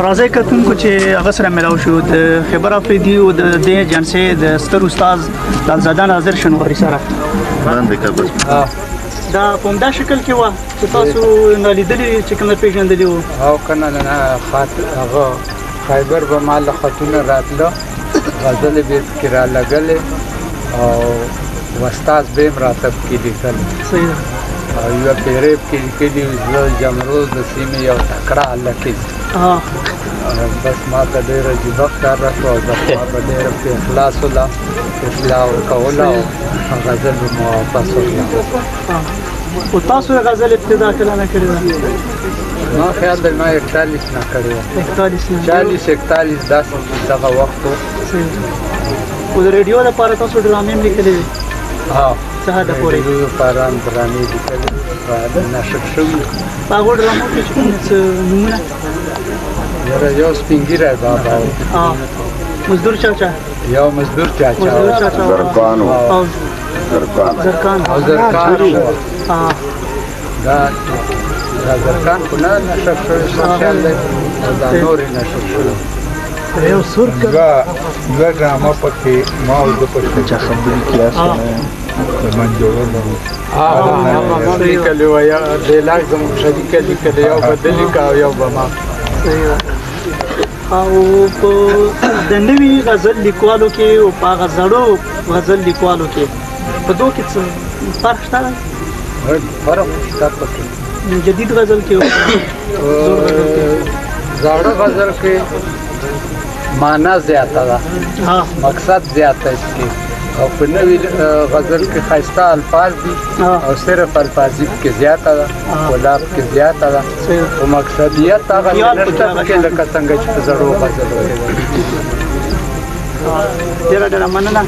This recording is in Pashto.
راځئ کتونکو چې هغه سره ملاو شو د خیبر افریدي او د دې ایجنسۍ د ستر استاد لالزاده ناظر شنواري سره. باندې کبر دا په همدا شکل کې وه چې تاسو نه لیدلي چې کوم پېژندلي وو؟ او که نه نه، هغه خیبر به ما له خطونه راتله، غزلې به یې پکې رالګلې او استاد به یې هم راته پکې لیکلې. صحیح ده. او یوه پیرې پکې لیکلي وو، زه جمروز د سیمې یو تکړه هلک یم. بس ما ته ډېره عجیبه ښکاره شوه او بس ما به ډېره په اخلاص وله اصلاح ورکوله او غزل به مو واپس ورکړه. او تاسو یې غزل ابتدا کله نه کړې ده؟ ما خیال دی ما 41 نه کړې وه. 41 نه؟ 40 41 داسې دغه وخت و. او د ریډیو لپاره تاسو ډرامې هم لیکلې وې؟ ها، څه حده پورې؟ ریډیو لپاره هم ډرامې لیکلې نشر شوي. په هغو ډرامو کې چې کوم څه نومونه؟ یاره یو سپین ږیری بابا و. مزدور چاچا؟ یو مزدور چاچا. مزدور چاچا. زرکان و. زرکان. زرکان. او زرکان و. دا زرکان خو نه نشر شوی خیال دی، او دا نورې نشر شوي. یو سور دوه ډرامه پکې ما او ده پکې چا خبرې کیاس د منجوړلو. ما هم لیکلې وه، ډیلاګ زموږ شریکه لیکلې، یو به ده لیکه او یو به ما. او په د نوي غزل لیکوالو کې او په هغه زړو غزل لیکوالو کې په دوه کې څه فرق شته؟ فرق شته پکې. جدید غزل کې او زاړه غزل کې معنا زیاته ده، مقصد زیاته دی، او په نوي غزل کې ښایسته الفاظ دي او صرف الفاظي پکې زیاته ده، ښکلا پکې زیاته ده، خو مقصدیت هغه نشته پکې لکه څنګه چې په زړو غزلو کې ده. ډېره ډېره مننه.